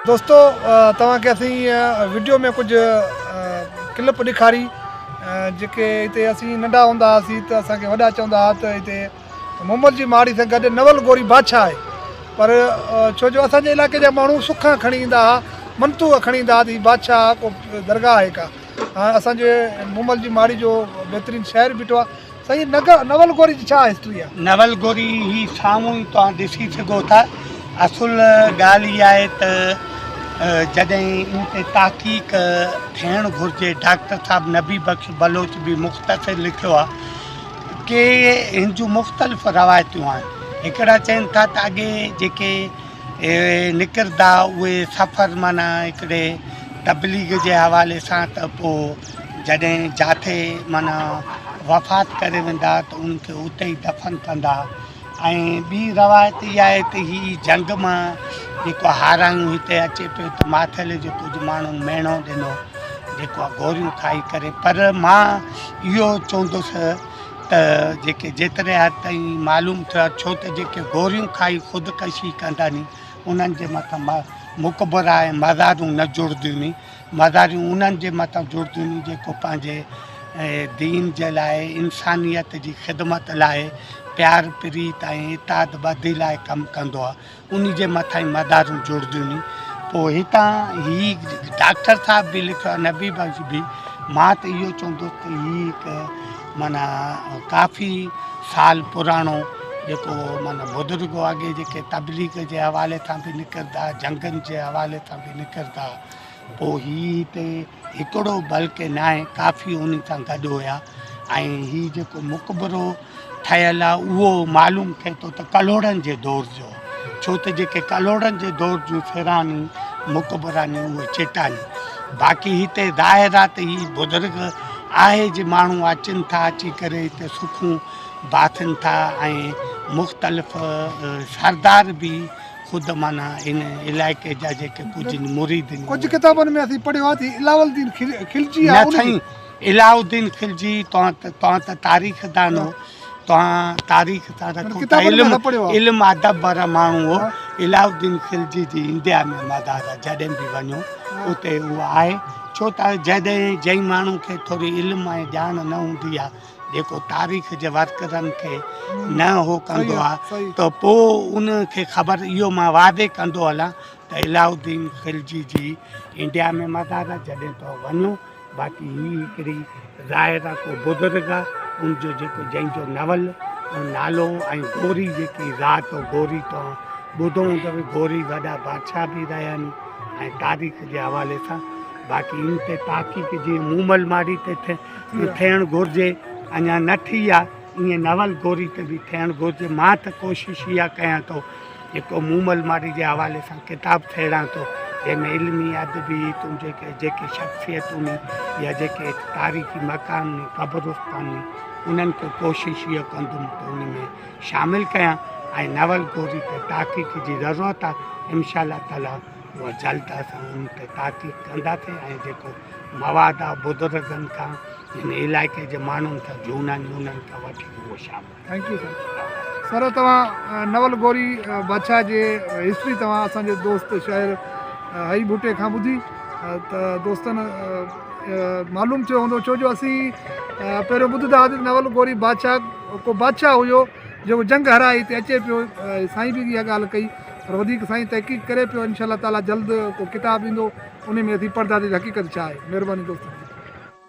دوستو توهان کي اسين وڊيو ۾ ڪجهه ڪلپ ڏيکاري جيڪي هتي اسين ننڍا هوندا هئاسين ته اسان کي وڏا چوندا هئا ته هتي مومل جي ماڙي سان گڏ نول گوري بادشاهه آهي پر ڇو جو اسان جي علائقي جا ماڻهو سکان کڻي ايندا هئا منتوء کڻي ايندا هئا ته هي بادشاهه ڪو درگاهه آهي ڪا هاڻ اسان جي مومل جي ماڙي جو بهترين شهر بيٺو آهي سائين نول گوري جي ڇا هسٽري آ؟ نول گوري هي سامهون ئي توهان ڏسي سگهو ٿا. اصل ڳالهه اها آهي ته جڏهن ان تي تحقيق ٿيڻ گهرجي ڊاڪٽر صاحب نبي بخش بلوچ به مختصر لکيو آهي ڪي هن جون مختلف روايتون آهن هڪڙا چون ٿا ته اڳي جيڪي نڪردا اهي سفر معنيٰ هڪڙي تبليغ جي حوالي سان ته پوء جڏهن جاٿي معنيٰ وفات ڪري ويندا ته ان کي اتي ئي دفن ڪندا ۽ ٻي روايت اها آهي ته هي جنگ مان جيڪو هارايون هتي اچي پيو ته ماٿيلي جي ڪجهه ماڻهن ميڻو ڏنو جيڪو گوريون کائي ڪري پر مان اهو چوندس ته جيڪي جيتري حد تائين معلوم ٿيو آهي ڇو ته جيڪي گوريون کائي خودڪشي ڪندا ني انهن جي مٿان مقبرا ۽ مزارون نه جڙنديون ني مزاريون انهن جي مٿان جڙنديون ني جيڪو پنهنجي دين جي لاء انسانيت جي خدمت لاء پيار پريت ۽ اتحاد ٻڌي لاء ڪم ڪندو آهي انهي جي مٿان ئي مدارون جڙنديون ني. پوء هتان هي ڊاڪٽر صاحب به لکيو آهي نبي بخش به مان ته اهو چوندس ته هي هڪ معنيٰ ڪافي سال پراڻو جيڪو معنيٰ بزرگ هو اڳي جيڪي تبليغ جي حوالي سان به نڪرندا جنگن جي حوالي سان به نڪرندا پوء هي هتي هڪڙو بلڪه ناهي ڪافي انهي سان گڏ هيا ۽ هي جيڪو مقبرو ٺهيل آهي اهو معلوم ٿئي ٿو ته ڪلهوڙن جي دور جو ڇو ته جيڪي ڪلهوڙن جي دور جون سراني مقبراني اهي چٽاني باقي هتي ظاهر آهي ته هي بزرگ آهي جي ماڻهو اچن ٿا اچي ڪري هتي سکون باسن ٿا ۽ مختلف سردار به خود معنيٰ ان علائقي جا جيڪي ڪجهه مريد ڪجهه ڪتابن ۾ اسين پڙهيو آهي ته هي علاوالدين خلجي آهي نه سائين علاء الدين خلجي توهان ته توهان ته تاريخ دان هو توهان تاريخ سان رکو ٿا علم علم ادب وارا ماڻهو هو علاء الدين خلجي جي انڊيا ۾ مزار آهي جڏهن به وڃو اتي اهو آهي ڇو ته جڏهن جنهن ماڻهو کي ٿوري علم ۽ ڄاڻ نه هوندي آهي جيڪو تاريخ جي ورڪرن کي نه هو ڪندو آهي ته پوء ان کي خبر اهو مان واضح ڪندو هلان ته علاء الدين خلجي جي انڊيا ۾ مزار آهي جڏهن توهان وڃو باقي هي هڪڙي ظاهر آ ڪو بزرگ آ ان جو جيڪو جنهن جو نول نالو ۽ گوري جيڪي ذات هو گوري توهان ٻڌو هوندو گوري وڏا بادشاهه به رهيا آهن ۽ تاريخ جي حوالي سان باقي ان تي تحقيق جيئن مومل ماڙي تي ٿيڻ گهرجي اڃا نه ٿي آ ائين نول گوري تي به ٿيڻ گهرجي مان ته ڪوشش اها ڪيان ٿو جيڪو مومل ماڙي جي حوالي سان ڪتاب سهيڙان ٿو، جنهن ۾ علمي، ادبي، تنهنجي جيڪي شخصيتون يا جيڪي تاريخي مڪان قبرستان انهن کي ڪوشش اها ڪندم ته ان ۾ شامل ڪيان ۽ نول گوري تي تحقيق جي ضرورت آهي انشاء الله تعالي اها جلد اسان ان تي تحقيق ڪنداسين ۽ جيڪو مواد آهي بزرگن کان هن علائقي جي ماڻهن کان جهونن انهن کان وٺي اهو شامل thank you sir سر توهان نول گوري بادشاهه جي هسٽري توهان اسان جي دوست شاعر حئي ڀٽي کان ٻڌي ته دوستن معلوم ٿيو هوندو ڇو جو اسين پهريون ٻڌندا هئاسين نول گوري بادشاهه ڪو بادشاهه هيو جيڪو جنگ هرائي هتي اچي پيو سائين به اها ڳالهه ڪئي پر وڌيڪ سائين تحقيق ڪري پيو انشاء الله تعالي جلد ڪو ڪتاب ايندو ان ۾ اسين پڙهنداسين حقيقت ڇا آهي مهرباني دوستن.